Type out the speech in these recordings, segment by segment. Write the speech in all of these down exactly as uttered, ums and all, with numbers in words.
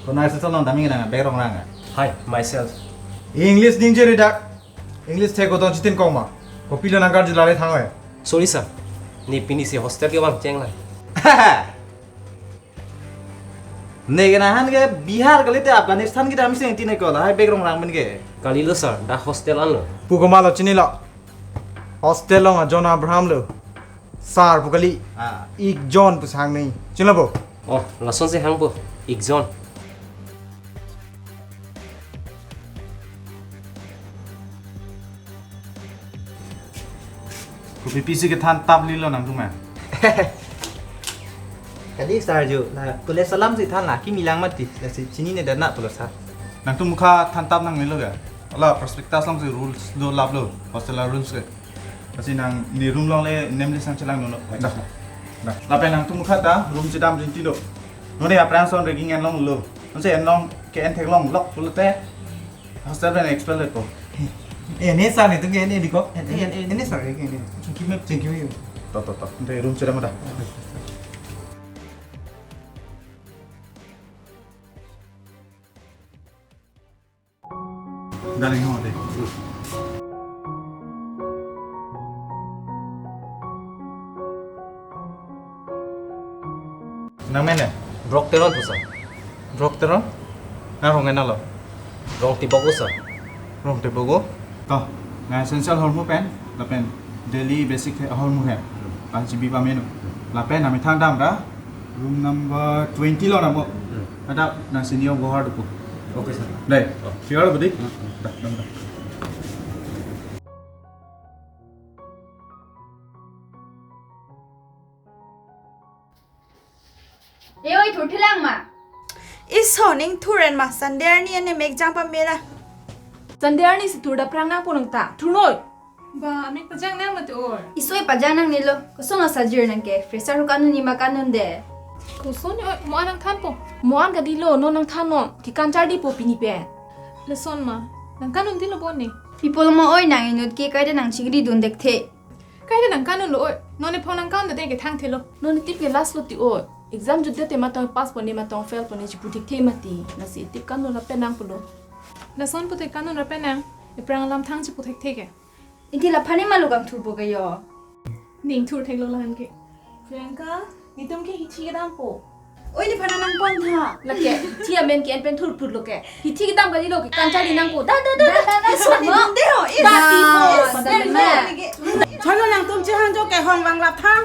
Konat asal non daming nang bek rongrang. Hi, myself. English ningje ri dak. English thek kodon chitin kong ma. Kopilo nang karju lale thang oi. Sorry sir. Ne pinisi hostel kevang chenglang. Ne ke nahan ke Bihar kalite Afghanistan kita misi yang tine ko lahai bek rongrang men ke. Kalilo sir, dak hostel anlo. Pu komatlo chinilo. Hostel along a John Abraham lo. Sir pu kali. Ah. Ik John pu sang ni. Chinilo bo? Oh, lasonsi hangpo. Ik John. Kopi pisi kethan tap lilo nangtum ma? Kali sir jo, la college alam si than la kimi lang mati, lasi chinine dana pulo sir. Nangtum mukha than tap nanglelo ke? Ala prospectus alongsi rules do laplo, hostel a rules ke. Lasi nang ne room along le name list nangchelangdunnon. Dah. Dah. Lapen nangtum mukha ta room chedam rinti do. Non ne aphrang ason ragging en longlo. Non si en long ke en theklong lok pulote hostel pen expel det po. Eh, ne sir netum ke ne di ko. Eh, eh, eh, ne sir ke ne. Chingki me, chingki me. To, to, to. Ante room chedam dah. Darling ho de. Nang men ne? Brok Teron pu sir. Brok Teron? Nang rong ena lo? Rong Tibok o sir. Rong Tibok o? To, nang essential ahormu pen, lapen daily basic ahormu he. Pang G B pameno. Lapen nang methang damra, room number twenty lo namo. Hmm. Ada nang senior gohar dupo. Okay sir. Dai. Oh. Sure budi? Hmm, hmm. Dah, dah, dah. Eoi, thurthe lang ma? Ison ingthur en ma, Sunday arni amek jang pamela. Sunday arni si thur dapprang nangpo nang ta. Thurnoi. Ba, amek pajang nang mati or. Isoi pajang nangnelo. Kosong asajir nang ke. Fresher ho kanun ni ma kanun de. Kosong ni oi, mo-an nangthanpo. Mo-an kadilo, non nangthannon. Kekan charlipo pini pen. Lason ma. Nang kanun dilo bone. Pi pulo ma oi nang inut ke kaita nang chingridun dekthe. Kaita nang kanun lo oi. Non ephong nang kanun de ke thangthelo. Non etip ke last lo ti oi. Exam jutdet te matong pass pone matong fail pone chipu thekthe mati. Lasi etip kanun lapen nang pulo. Lason pute kanun lapen nang. Ephrang alam thang chipu thekthe ke. Inti laphan ni malu kangthurpo ke yo. Ning thur theklo lahan ke. Priyanka, netum ke hithi kedampo. Oi, nephan nangpon tha. Lake, hithi amen ke en pen thurphutlo ke. Hithi kedam kalilo, kekan charli nangpo. Da, da, da, da. Da, da, da, da, da, da, da. Ba, ti ho. Ba, da, da, da. Cholo nangtum chehangjo ke hong vanglap tha.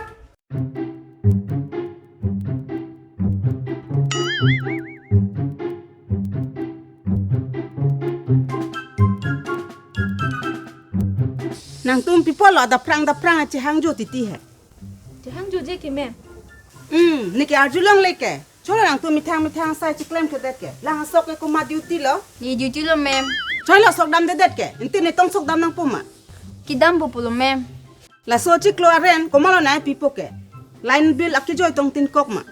Nangtum pi pulo dapprang dapprang chehangjo titi he. Chehangjoje ke ma'am. Hmm, ne ke arjulongle ke. Cholo nangtum methang methang sai chiklemthedet ke. Lang asok ke komat duty lo? Ne duty lo ma'am. Cholo sok damdedet ke. Inti ne tongsok dam nangpo ma? Kedampo pulo ma'am. Laso chiklo aren komatlo nangpipo ke? Line bill akejoi tong tin kok ma?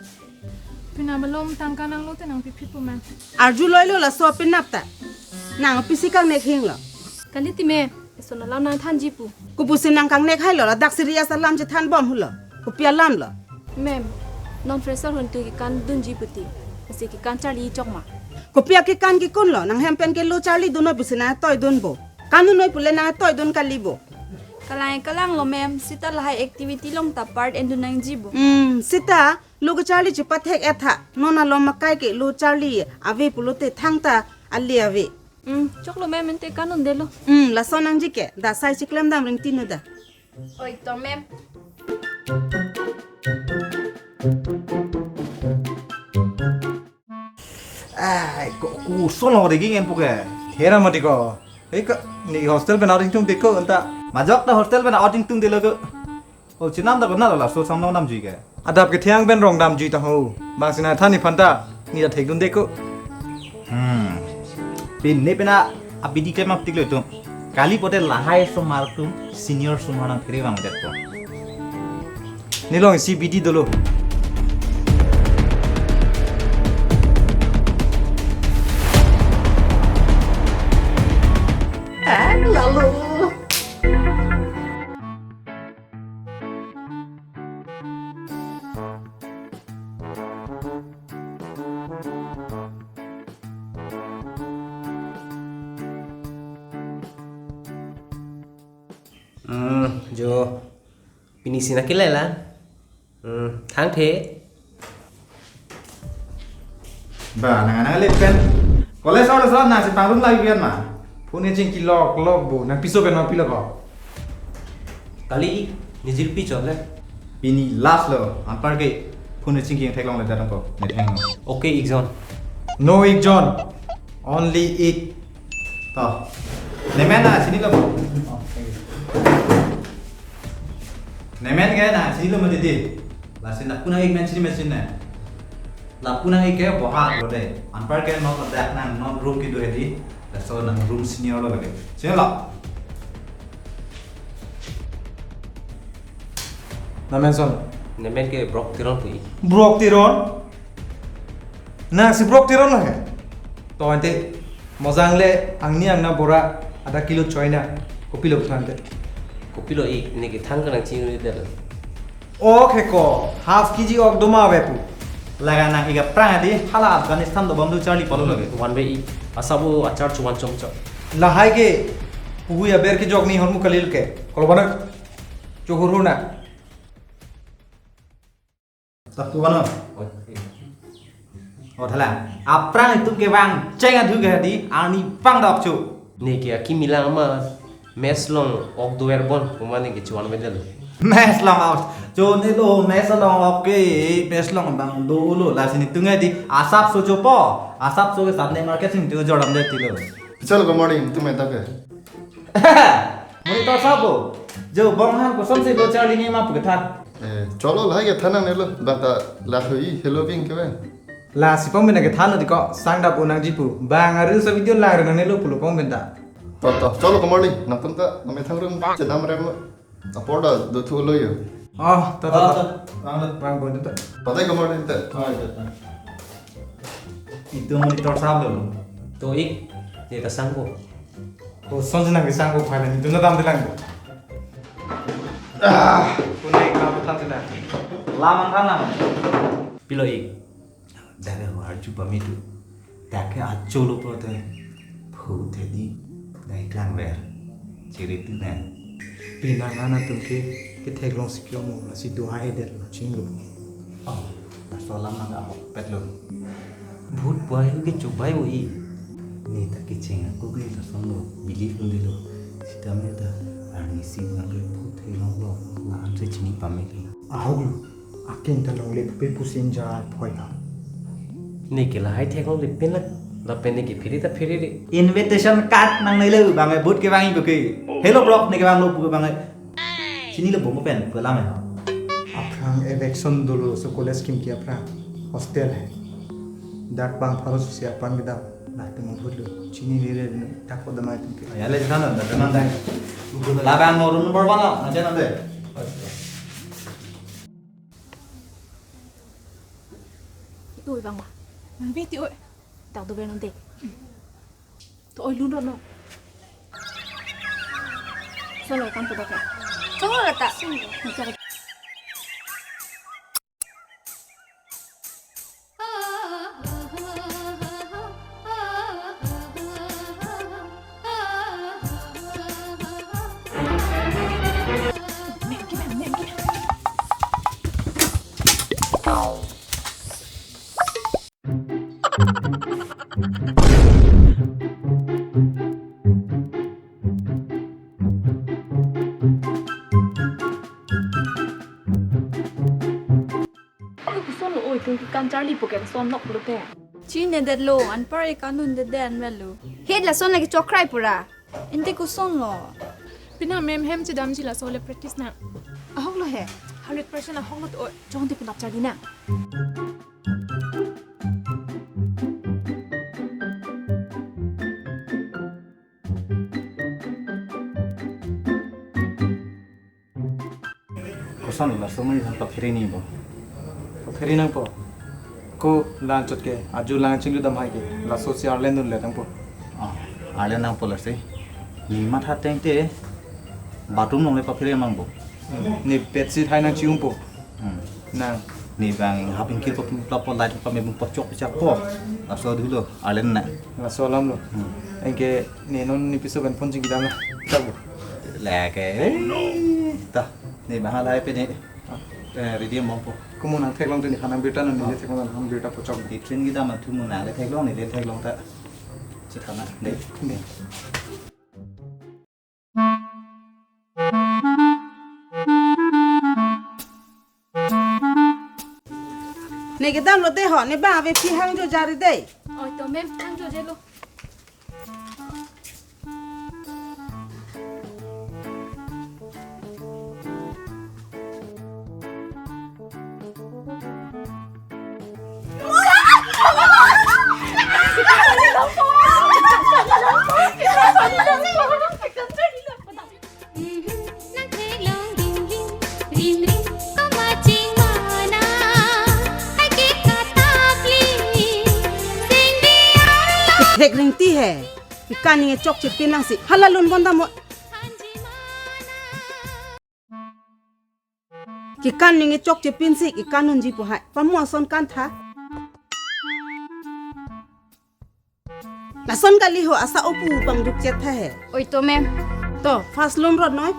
Pini malom tangka nanglote nangpipo ma'am. Arjuloilo laso penap ta. Nang pisi kangnek hinglo? Kali ti ma'am. Eson alam nangthanji pu. Kopusi nang kangnek hailo, ladak serious alam chethanbom hulo. Kopi alamlo? Ma'am, non fresher ho netum kekan dunji puti. Lasi kekan charli chok ma? Kopi akekan kekunlo, nang hem pen ke lo charlidunnon pusi nang toidunpo. Kandunnoi pule nang toidun kalipo. Kalang kalanglo ma'am, seta lahai activity along ta part endun nangjipo. Hmm, seta lo kecharli chepathek-et tha. Non along makai ke lo charli ave pulote thangta ale ave. Hmm, choklo ma'am, ante kanun detlo. Hmm, lason nangji ke, da sai chiklem dam ringtinu da. Oi, to ma'am. Ai, ko, koson lo ragging enpo ke? Hera mati ko. Ei ka, ne hostel pen outing tungte ko anta. Majok ta hostel pen outing tungte lo ko. O chinam ta kona la so samno namji ke. Adap kethe-ang pen rong damji ta ho. Bang sina than nephan ta. Ne ta thekdunde ko. Hmm. Pini pena abidi ke map tiklo itum. Kali pote lahai osomar atum senior osomar nangkere vangdet po. Ne along isi bidi dolo. Ah, lalu. Isi na kilala. Hmm, thangthe. Ba, nang nang le pen. College or sa nangsi pangrum lagi pian ma. Phone chingki lok lok bo. Nang piso pen ma pilo ko. Kali, nejirpi chot le. Pini last lo. Anpar ke phone chingki theklongle dak ko. Ne theng. Okay, Ikjon. No Ikjon. Only Ik. To. Nemen na chinilo bo. Oh, thank you. Nemen ke na chinilo mati di. Lasi lapu nang Ik men chini men chini. Lapu nang Ik ke bohar lo de. Anpar ke non dak nang non room kedo hedi. Laso nang room senior lo lagi. Chinilo. Nemen son. Nemen ke Brok Teron pu Ik. Brok Teron? Nangsi Brok Teron lo he? To ante mojang le angni angna bora ada kilo choina. Kopilo thante. Kopilo Ik, neke thang kanang chini de lo. Ok he ko, half K G ok doma ve pu. Laga nang Ik aphrang adi, hala Afghanistan dobom do charli polo lagi. One way Ik, asabo achar chuan chom chom. Lahai ke, puhui aber kejok ni hormu kalil ke. Kolo bana, chohur hur na. Tak tu bana. Oh, thala. Aphrang itum kevang cheng adhu ke di, arni pang dok chu. Neke akimi lang ma, mess along ok dover bon, puma neke chuan vedel. Mess along ok. Chu nelo, mess along ok ke, mess along bang dolo, lasi netum ke di, asapso chopo, asapso ke Sunday market si netum jordam de tilo. Chalo, good morning, itum eta ke. Monitor sabo. Jo, bong han kosonsi lo charli ni ma pu kethan. Eh, cholo lahai kethan nangnelo, bata lahui hello bing ke bang. Lasi pong benda kethan lo di ko, sangdap unang jipu. Bang aru sa video lang nangnelo pulo pong benda. To, to, cholo, good morning. Nangtum ta, name thang room chenam rem lo. Apor da do thu lo yo. Oh, to, to, to. Bang lo. Bang bo to. Patai, good morning ta. Oh, to, to. Itum monitor sabo. To Ik, je ta sangko. Kosonsi nang kesang ko phai la, netum ta damde lang ko. Ah, kunai ka than sina. Lamang than lang. Pilo Ik. Dak ke arju pame tu. Dak ke acholo pulote. Phu thedi. Dai klang ver. Chiri tu na. Pinang nana tum ke, ketheklongsi kilo mo, lasi duha hedet lo, chinglo. Oh, laso alam nang ahokpet lo. Bhut pu ai ke chubai oi. Ne ta kecheng ako ke lason lo, believe lo dilo. Sitame ta arnisi nang ke bhut theklong lo, la-an si chini pame lo. Ahok lo, aking ta longle pupe pusi inja phoi ka. Neke lahai theklongle pin la, lapen neke phiri ta phiri re. Invitation card nangnelo, bang e bhut kevang ibu ke. Hello Brok, ne kevang lo pu bang e. Chinilo bom pen, pelam ya. Aphrang eviction dolo, so college kimki aphrang. Hostel hai. Dak bang pharo susi aphan kedam. Latum bhut lo. Chinine re, dak ko damai tum ke. Ya le, janan, janan dai. Labang room number one lo, na janan dai. Oi bang ma. Nang beti oi. Dak dover nang dek. To oi lun ron no. Solo kan to dover. Solo ta. Oi, koson lo, oi, tum kan charli poke son nok pulote. Chinine det lo, anpar e kanun det det anvet lo. Het lason lagi chokrai pura. Ente koson lo. Pina mem hem chedamji, laso le practice na. Ahok lo he. Hundred percent ahok lo to, oi. Chongte pinap charli na. Koson laso mui han paphiri ni bo. Paphiri nangpo. Ko lang chot ke, aju lang chinglu dam hai ke. Laso si arlen dunle tangpo. Ah, arlen nangpo lasi. Ne matha tengte bathroom along le paphiri mang bo. Ne bedsheet hai nang chiumpo. Hmm. Nang. Ne bang hap ingkir ko pum plap po light pa me bung pachok pachak po. Laso dolo, arlen na. Laso alam lo. Hmm. Anke ne non ne piso pen phone chingki dam na. Tabo. Lake. Ta. Ne bahal hai pe ne, eh, ready mong po. Kumu nang theklong tini khanang birta non, ne theklong nang birta pochok. Di train kita matu mu nang le theklong, ne le theklong ta. Chithana, ne. Ne. Ne kedam lo de ho, ne bang ave phi hang jo jari de. Oi to mem, hang jo je lo. Kethek ringti he. Kekan ning chokche pin nangsi. Hala lun bon dam mo. Kekan ning chokche pinsi kekan unji pu hai. Pamu ason kan tha. Lason kali ho, asa opu pangduk chet tha he. Oi to mem. To, fast lun rot noi.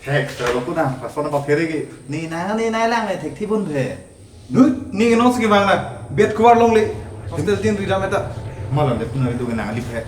Thek, sir, lo kuna, pasal na kau kiri ki. Ni na, ni na lang ni thek thibun the. Nu, ni non sigi bang na. Bed kuar long le. Hostel tin ridam eta. Malam de puna rindu nang alip he.